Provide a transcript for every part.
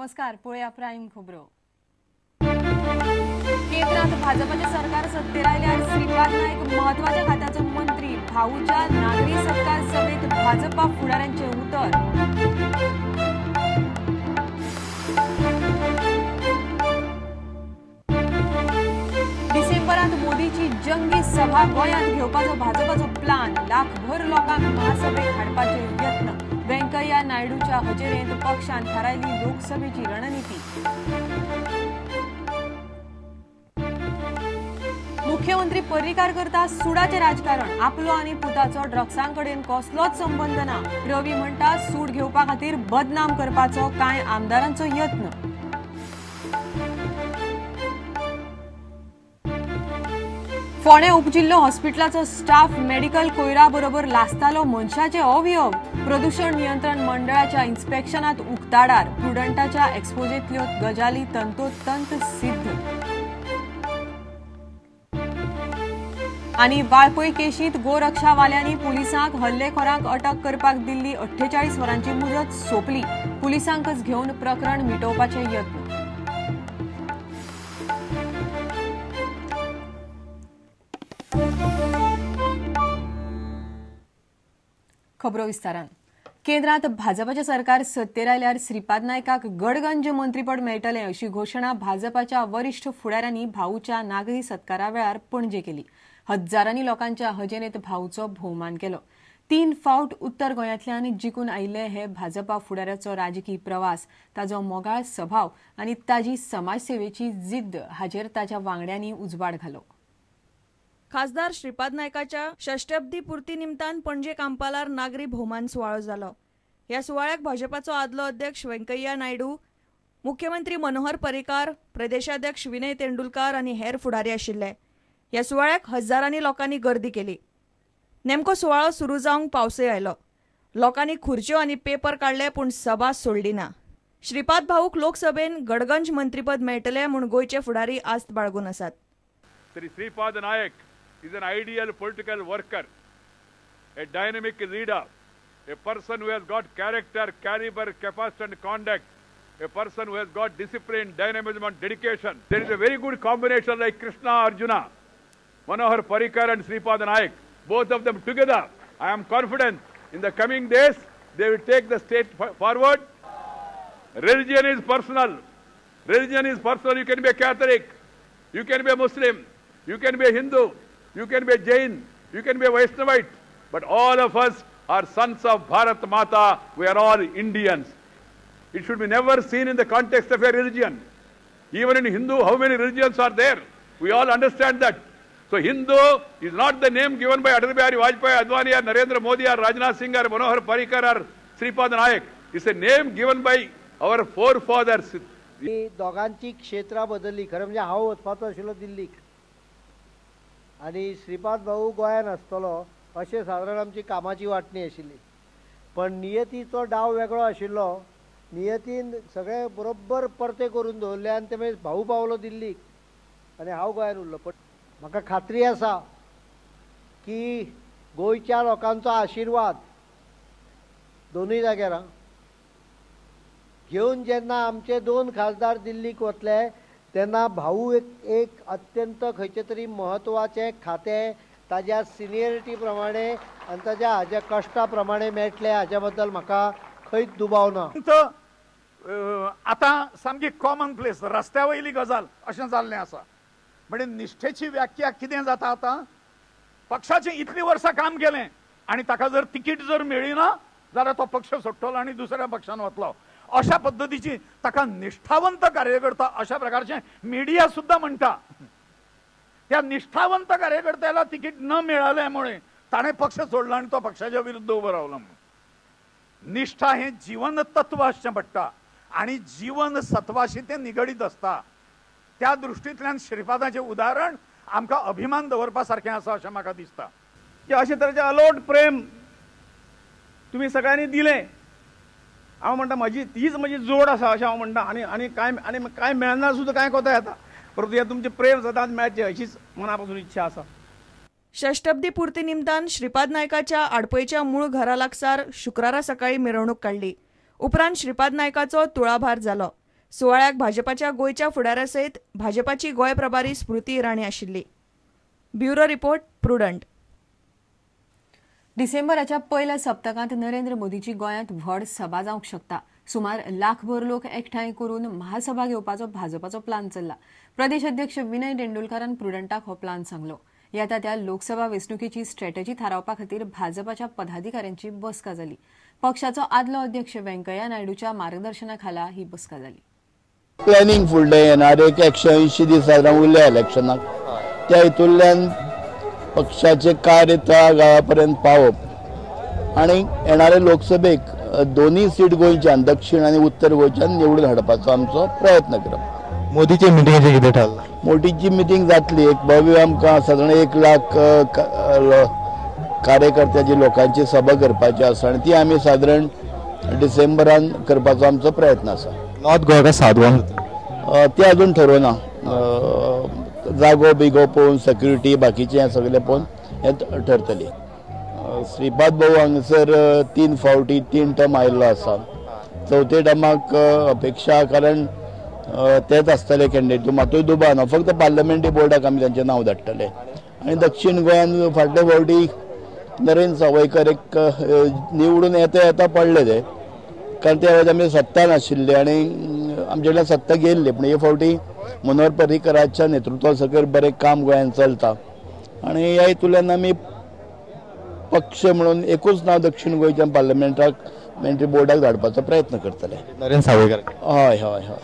नमस्कार, पळोवया प्राईम खबरो। केंद्रात भाजपाचे सरकार सत्तेर आयल्यार श्रीपाद नायक म्हत्वाच्या खात्याचो मंत्री, भाऊच्या नागरी सत्कार सभेत भाजपा फुडाऱ्यांचे उतर। डिसेंबरात मोदीची जंगी सभा गोंयांत घेवपाचो भाजपाचो प्लान, लाखभर लोकांक महासभेक हाडपाचे यत्न। वेंकय्या नायडूच्या हजेरेंत पक्षान थारायली लोकसभेची रणनिती। मुख्यमंत्री पर्रीकार करता सुडाचे राजकारण, आपलो आनी पुताचो ड्रग्सां कडेन कसलोच संबंद ना। रवी म्हणटा सूड घेवपा खातीर बदनाम करपाचो कांय आमदारांचो यत्न। फोंडें उपजिल्हो हॉस्पिटलाचो स्टाफ मेडिकल कोयरा बरोबर लासतालो मनशाचे अवयव। प्रदूषण नियंत्रण मंडळाच्या इन्स्पेक्शनात उक्ताडार, प्रुडंटाच्या एक्सपोजेंतल्यो गजाली तंतोतंत सिद्ध। आनी वाळपय केशीत गोरक्षावाल्यांनी पुलिसांक हल्लेखोरांक अटक करपाक दिल्ली 48 वरांची मुजत सोंपली। पुलिसांकच घेवन प्रकरण मिटोवपाचे यत्न। खबरो विस्तारान। केंद्रात भाजपाचे सरकार सत्तेर आयल्यार श्रीपाद नायकाक गडगंज मंत्रीपद मेळटलें अशी घोशणा भाजपाच्या वरिष्ठ फुडाऱ्यांनी भाऊच्या नागरी सत्कारा वेळार पणजे केली। हजारांनी लोकांच्या हजेरेंत भाऊचो भोवमान केलो। 3 फावट उत्तर गोंयांतल्यान जिखून आयिल्ले हे भाजपा फुडाऱ्याचो राजकी प्रवास, ताजो मोगाळ सभाव आनी ताजी समाजसेवेची जिद्द हाजेर ताच्या वांगड्यांनी उजवाड घालो। खासदार श्रीपाद नायकाच्या षष्ट्यब्दी पुर्ती निमतान पणजे कांपालार नागरी भोवमान सुवाळो जालो। ह्या सुवाळ्याक भाजपाचो आदलो अध्यक्ष वेंकय्या नायडू, मुख्यमंत्री मनोहर पर्रीकार, प्रदेशाध्यक्ष विनय तेंडुलकार आनी हेर फुडारी आशिल्ले। ह्या सुवाळ्याक हजारांनी लोकांनी गर्दी केली। नेमको सुवाळो सुरू जावंक पावसय आयलो। लोकांनी खुर्च्यो आनी पेपर काडले पूण सभा सोडली ना। श्रीपाद भाऊक लोकसभेन गडगंज मंत्रीपद मेळटलें म्हूण गोंयचे फुडारी आस्त बाळगून आसात। Shri Shripad Naik is an ideal political worker, a dynamic leader, a person who has got character, caliber, capacity and conduct, a person who has got discipline, dynamism and dedication. There is a very good combination like Krishna Arjuna, Manohar Parrikar and Sripad Naik, both of them together. I am confident in the coming days they will take the state forward. Religion is personal. Religion is personal. You can be a Catholic, you can be a Muslim, you can be a Hindu, you can be a Jain, you can be a Vaishnavite, but all of us are sons of Bharat Mata. We are all Indians. It should be never seen in the context of a religion. Even in Hindu, how many religions are there? We all understand that. So Hindu is not the name given by Atal Bihari Vajpayee, Advani or Narendra Modi or Rajnath Singh or Manohar Parrikar or Sripad Naik. It's a name given by our forefathers. दोगांची क्षेत्रां बदलली। खरें म्हणजे हांव वचपाचो आशिल्लो दिल्लीक आनी श्रीपाद भाऊ गोंयान आसतलो अशें सादारण आमची कामाची वांटणी आशिल्ली। पण नियतीचो डाव वेगळो आशिल्लो। नियतीन सगळें बरोबर परतें करून दवरलें आनी ते मागीर भाऊ पावलो दिल्लीक आनी हांव गोंयान उरलो। पण म्हाका खात्री आसा की गोंयच्या लोकांचो आशिर्वाद दोनूय जाग्यार घेवन जेन्ना आमचे 2 खासदार दिल्लीक वतले तेन्ना भाऊ एक अत्यंत खंयचें तरी म्हत्वाचें खातें ताज्या सिनियरिटी प्रमाणे आनी ताज्या हाज्या कश्टा प्रमाणे मेळटलें हाज्या बद्दल म्हाका खंयच दुबाव ना। आतां सामकी कॉमन प्लेस रस्त्या वयली गजाल अशें जाल्लें आसा। म्हणजे निष्ठेची व्याख्या कितें जाता आतां, पक्षाचें इतलीं वर्सां काम केलें आनी ताका जर तिकीट जर मेळ्ळी ना जाल्यार तो पक्ष सोडटलो आनी दुसऱ्या पक्षान वतलो अशा पद्दतीची ताका निष्ठावंत कार्यकर्ता अशा प्रकारचे मिडिया सुद्धा म्हणटा। त्या निष्ठावंत कार्यकर्त्याला तिकीट न मिळाल्यामुळे ताणें पक्ष सोडला आनी तो पक्षाच्या विरुद्ध उबो रावलो। निष्ठा हें जीवन तत्व आसचें पडटा आनी जीवन सत्वाशी तें निगडीत आसता। त्या दृश्टींतल्यान श्रीपादाचें उदाहरण आमकां अभिमान दवरपा सारकें आसा अशें म्हाका दिसता। की अशे तरेचें अलोट प्रेम तुमी सगळ्यांनी दिलें। हांव म्हणटा म्हजी तीच म्हजी जोड आसा अशें हांव म्हणटा। आनी आनी कांय आनी कांय मेळना सुद्दां कांय कोता येता, परंतु हें तुमचें प्रेम सदांच मेळचें अशीच मना पासून इच्छा आसा। षष्ट्यब्दी पुर्ती निमतान श्रीपाद नायकाच्या आडपयच्या मूळ घरा लागसार शुक्रारा सकाळी मिरवणूक काडली। उपरांत श्रीपाद नायकाचो तुळाभार जालो। सुवाळ्याक भाजपाच्या गोंयच्या फुडाऱ्या सयत भाजपाची गोंय प्रभारी स्मृती इराणी आशिल्ली. Bureau report, Prudent. डिसेंबराच्या पयल्या सप्तकांत नरेंद्र मोदीची गोंयांत व्हड सभा जावंक शकता. सुमार लाखभर लोक एकठांय करून महासभा घेवपाचो भाजपाचो प्लान चल्ला. प्रदेश अध्यक्ष विनय तेंडुलकारान प्रुडंटाक हो प्लान सांगलो. येता त्या लोकसभा वेंचणुकेची स्ट्रॅटजी थारावपा खातीर भाजपाच्या पदाधिकाऱ्यांची बसका जाली. पक्षाचो आदलो अध्यक्ष व्यंकय्या नायडूच्या मार्गदर्शना खाला ही बसका जाली. प्लॅनिंग फुडलें येणार एक 180 दीस उरल्या इलेक्शनाक, त्या हितूंतल्यान पक्षाचे कार्य तळागाळा पर्यंत पावप आनी येणारे लोकसभेक दोन्ही सीट गोंयच्यान, दक्षिण आनी उत्तर गोंयच्यान निवडून हाडपाचो आमचो प्रयत्न करप. मोदीचे मिटिंगेचें कितें ठरलां? मोदीची मिटींग जातली. एक भव्य आमकां सादारण 1 लाख कार्यकर्त्याची लोकांची सभा करपाची आसा आनी ती आमी सादारण डिसेंबरान करपाचो आमचो प्रयत्न आसा. नॉर्थ गोवा काय साउथ गोवा ते अजून ठरोवना. जागो बिगो पळोवन, सेक्युरिटी बाकीचें सगळें पळोवन हें ठरतलें. श्रीपाद भाऊ हांगासर 3 फावटी 3 टर्म आयिल्लो आसा. चवथे टर्माक अपेक्षा, कारण तेच आसतले कॅन्डिडेट, मातूय दुबाव ना. फक्त पार्लमेंटरी बोर्डाक आमी तांचें नांव धाडटले. आनी दक्षिण गोंयान फाटले फावटी नरेंद्र सावयकर एक निवडून येता येता पडले ते, कारण त्या वेळार आमी सत्ता नाशिल्ली आनी आमचे कडल्यान सत्ता गेल्ली. पूण हे फावटी मनोहर पर्रीकराच्या नेतृत्वा सकयल बरें काम गोंयांत चलता आनी ह्या हितूंतल्यान आमी पक्ष म्हणून एकूच नांव दक्षिण गोंयच्या पार्लमेंटाक मेंटरी बोर्डाक धाडपाचो प्रयत्न करतले. नरेंद्र सावयकर. हय हय हय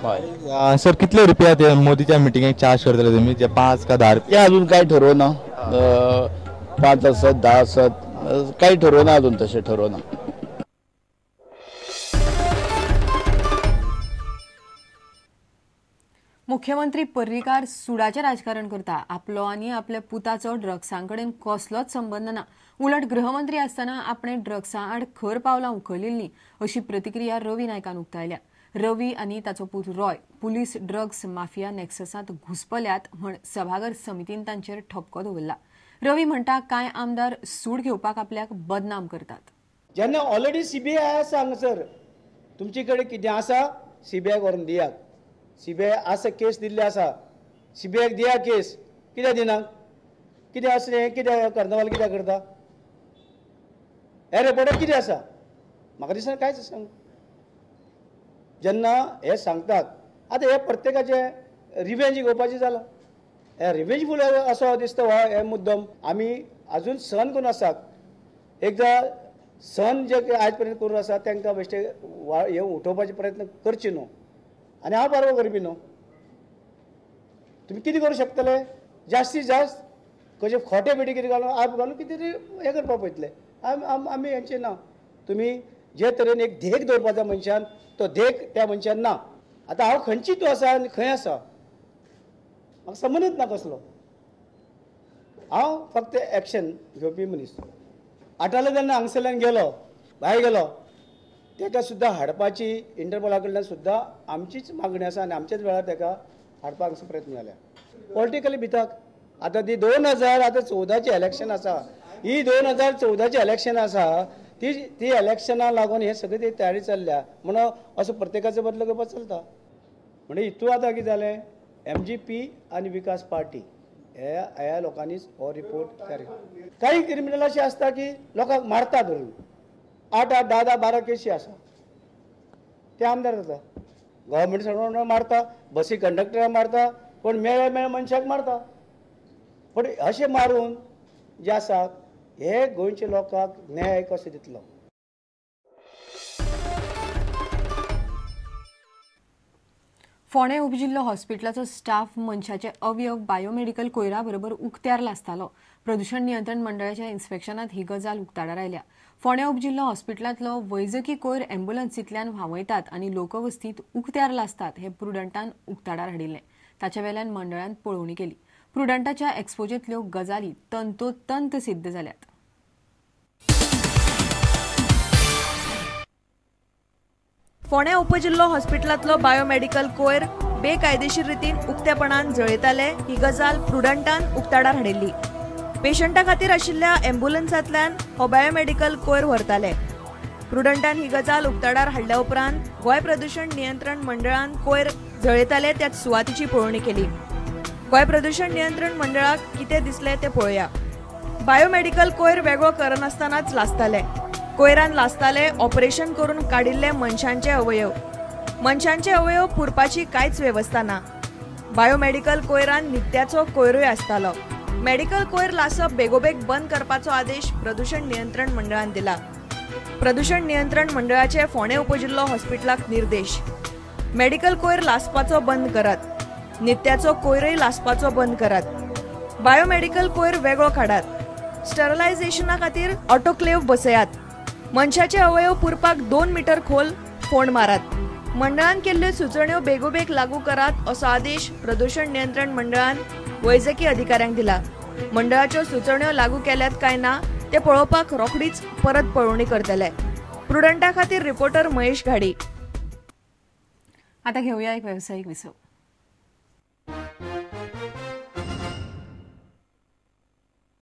हय. सर, कितले रुपया ते मोदीच्या मिटिंगेक चार्ज करतले तुमी? जे 5 का 10 ते अजून काय ठरोवना. 5 आसत, 10 आसत, काय ठरोवना अजून, तशें ठरोवना. मुख्यमंत्री पर्रीकार सुडाचें राजकारण करता. आपलो आनी आपल्या पुताचो ड्रग्सां कडेन कसलोच संबंद ना. उलट गृहमंत्री आसतना आपणे ड्रग्सां आड खर पावलां उखलिल्लीं अशी प्रतिक्रिया रवी नायकान उक्तायल्या. रवी आनी ताचो पूत रॉय पुलीस ड्रग्स माफिया नेक्ससांत घुसपल्यात म्हण सभाघर समितीन तांचेर ठपको दवरला. रवी म्हणटा कांय आमदार सूड घेवपाक आपल्याक बदनाम करतात. जेन्ना ऑलरेडी सीबीआय आसा हांगासर, तुमचे कडेन कितें आसा सीबीआय व्हरून दियात. सीबीआय आसा, केस दिल्ली आसा, सीबीआयक दिया केस. कित्याक दिना? कितें आसा हें? कित्याक कार्नावाल कित्याक करता? हे रिपोर्टाक कितें आसा? म्हाका दिसना कांयच आसा. जेन्ना हे सांगतात आतां हे प्रत्येकाचे रिवेंज घेवपाचें जालां. हे रिवेंजफूल असो दिसता हो हे मुद्दम. आमी अजून सहन करून आसात. एकदां सहन जे आयज पर्यंत करून आसा तांकां बेश्टे हे उठोवपाचे प्रयत्न करचे न्हू. आनी हांव बरोबर करपी न्हू. तुमी कितें करूं शकतले? जास्तीत जास्त कशें खोटे बिटे कितें घालून आप घालून कितें तरी हें करपाक पळयतले. आमी हेंचें ना. तुमी जे तरेन एक धेक दवरपाचा मनशान, तो धेक त्या मनशान ना. आतां हांव खंयची तूं आसा आनी खंय आसा म्हाका संबंदच ना कसलो. हांव फक्त एक्शन घेवपी मनीस. आठाले जेन्ना हांगसरल्यान गेलो, भायर गेलो, ताका सुद्दां हाडपाची इंटरपोला कडल्यान सुद्दां आमचीच मागणी आसा आनी आमच्याच वेळार ताका हाडपाक असो प्रयत्न जाल्या. पॉलिटिकली भिताक आतां ती 2014 इलेक्शन आसा, ही 2014 इलेक्शन आसा, ती ती इलेक्शनाक लागून हे सगळी ती तयारी चल्ल्या म्हणून असो प्रत्येकाचो बदलो घेवपाक चलता. म्हणजे हितून आतां कितें जालें, एमजीपी आनी विकास पार्टी ह्या लोकांनीच हो रिपोर्ट तयार. काही क्रिमिनल अशें आसता की लोकांक मारता धरून, 8, 8, 10, 10, 12 केशी आसा, ते आमदार जाता. गव्हर्मेंट सर्वंट मारता, बसी कंडक्टराक मारता, कोण मेळ्ळे मेळ्ळे मनशाक मारता. पण अशें मारून जे आसा हे गोंयच्या लोकांक न्याय कसो दितलो? फोंडें उपजिल्लो हॉस्पिटलाचो स्टाफ मनशाचे अवयव बायोमेडिकल कोयरा बरोबर उक्त्यार लासतालो. प्रदूषण नियंत्रण मंडळाच्या इन्स्पेक्शनात ही गजाल उक्ताडार आयल्या. फोंडें उपजिल्लो हॉस्पिटलांतलो वैजकी कोयर एम्ब्युलन्सींतल्यान व्हांवयतात आनी लोकवस्तींत उक्त्यार लासतात हें प्रुडंटान उक्ताडार हाडिल्लें. ताचे वेल्यान मंडळान पळोवणी केली. प्रुडंटाच्या एक्सपोजेंतल्यो गजाली तंतोतंत सिद्ध जाल्यात. फोंडें उपजिल्लो हॉस्पिटलांतलो बायोमेडिकल कोयर बेकायदेशीर रितीन उक्तेपणान जळयताले ही गजाल प्रुडंटान उक्ताडार हाडिल्ली. पेशंटा खातीर आशिल्ल्या एम्ब्युलन्सांतल्यान हो बायोमेडिकल कोयर व्हरताले. प्रुडंटान ही गजाल उक्ताडार हाडल्या उपरांत गोंय प्रदूषण नियंत्रण मंडळान कोयर जळयताले त्याच सुवातीची पळोवणी केली. गोंय प्रदूषण नियंत्रण मंडळाक कितें दिसलें तें पळोवया. बायोमेडिकल कोयर वेगळो करनासतनाच लासताले. कोयरान लासताले ऑपरेशन करून काडिल्ले मनशांचे अवयव. मनशांचे अवयव पुरपाची कांयच वेवस्था ना. बायोमेडिकल कोयरान नित्याचो कोयरूय आसतालो. मेडिकल कोयर लासप बेगोबेग बंद करपाचो आदेश प्रदूषण नियंत्रण मंडळान दिला. प्रदूषण नियंत्रण मंडळाचे फोंडें उपजिल्लो हॉस्पिटलाक निर्देश. मेडिकल कोयर लासपाचो बंद करात. नित्याचो कोयरूय लासपाचो बंद करात. बायोमेडिकल कोयर वेगळो काडात. स्टरलायझेशना खातीर ऑटोक्लेव बसयात. मनशाचे अवयव पुरपाक 2 मीटर खोल फोंड मारात. मंडळान केल्ल्यो सुचोवण्यो बेगोबेग लागू करात असो आदेश प्रदूषण नियंत्रण मंडळान वैजकी अधिकाऱ्यांक दिला. मंडळाच्यो सुचोवण्यो लागू केल्यात काय ना ते पळोवपाक रोखडीच परत पळोवणी करतले. प्रुडंटा खातीर रिपोर्टर महेश घाडी. आता घेऊया एक व्यावसायिक विसव.